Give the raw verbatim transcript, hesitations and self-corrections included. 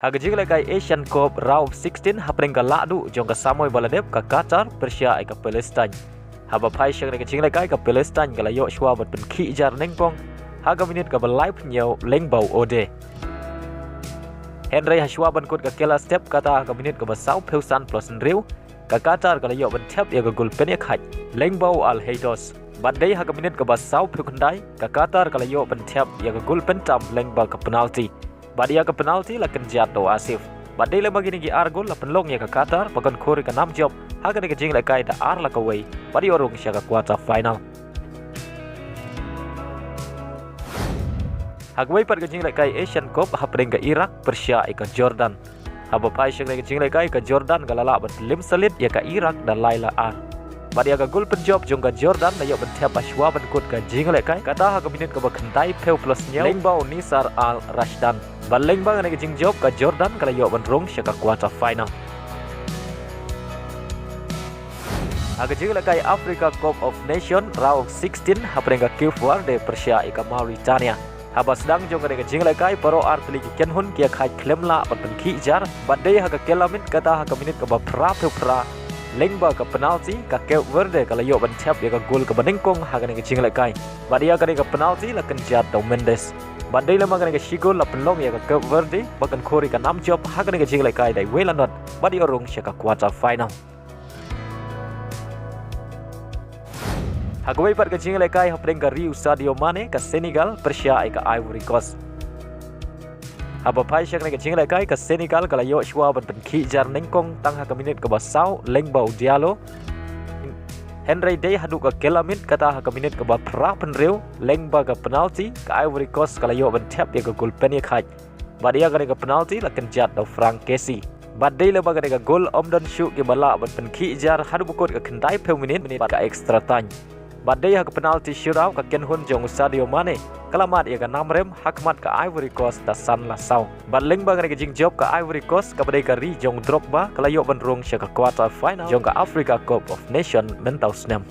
Ha ka jinglehkai Asian Cup Round of sixteen hapdeng ka lahduh jong ka samoi ba la dep, ka Qatar pyrshah ïa ka Palestine. Haba phai sha kane ka jinglehkai, ka Palestine ka la ïoh shuwa ban pynkhih jar nyngkong ha ka minit kaba laiphew hynñiew lyngba u Ode. Hynrei ha shuwa ban kut ka kylla step, kata ha ka minit kaba sawphew san plus hynriew, ka Qatar ka la ïoh ban thep ïa ka gol pynïakhaid lyngba u Al Haidous. Bad dei ha ka minit kaba sawphew khyndai, ka Qatar ka la ïoh ban thep ïa ka gol pyntam lyngba ka penalti. Bad ïa ka penalti la kynjat da u Asif. Bad dei lem bad kine ki ar gol la pynlong ïa ka Qatar ban khur ïa ka nam jop ha kane ka jinglehkai da ar la kawei bad ïoh rung sha ka quarter final. Ha kawei pat ka jinglehkai Asian Cup hapdeng ka Iraq pyrshah ïa ka Jordan. Haba phai sha kane ka jinglehkai, ka Jordan ka la lah ban lim salit ïa ka Iraq da lai la ar. Bad ïa ka gol pynjop jong ka Jordan la ïoh ban thep ha shuwa ban kut ka jinglehkai, kata ha ka minit kaba khyndaiphew plus hynñiew lyngba u Nisar Al Rashdan. Bad lyngba kane ka jingjop, ka Jordan ka la ïoh ban rung sha ka quarter final. Ha ka jinglehkai Africa Cup of Nation Round of sixteen hapdeng ka Cape Verde pyrshah ïa ka Mauritania. Haba sdang jong kane ka jinglehkai, baroh ar tylli ki kynhun ki ïakhaid khlem lah ban pynkhih jar. Bad dei ha ka kylla miet, kata ha ka minit kaba phraphew phra lyngba ka penalti, ka Cape Verde ka la ïoh ban thep ïa ka gol kaba nyngkong ha kane ka jinglehkai. Bad ïa kane ka penalti la kynjat da u Mendes. Bad dei lem bad kane ka shi gol la pynlong ïa ka Cape Verde ban khur ïa ka nam jop ha kane ka jinglehkai da iwei la nod bad ïoh rung sha ka quarter final. Ha kawei pat ka jinglehkai hapdeng ka ri u Sadio Mane, ka Senegal pyrshah ïa ka Ivory Coast. Haba phai sha kane ka jinglehkai, ka Senegal ka la ïoh shuwa ban pynkhih jar nyngkong tang ha ka minit kaba saw lyngba u Diallo. Hynrei dei haduh ka kylla miet, kata ha ka minit kaba phraphew hynriew lyngba ka penalti, ka Ivory Coast ka la ïoh ban thep ïa ka gol pynïakhaid. Bad ïa kane ka penalti la kynjat da u Franck Kessié. Bad dei lem bad kane ka gol ym don shuh kiba lah ban pynkhih jar haduh ba kut ka khyndaiphew minit, minit bad ka extra time. Bad dei ha ka penalti shootout, ka kynhun jong u Sadio Mane ka la mad ïa ka nam rem ha khmat ka Ivory Coast da san la saw. Bad lyngba kane ka jingjop, ka Ivory Coast kaba dei ka ri jong u Drogba ka la ïoh ban rung sha ka quarter final jong ka Africa Cup of Nation mynta u snem.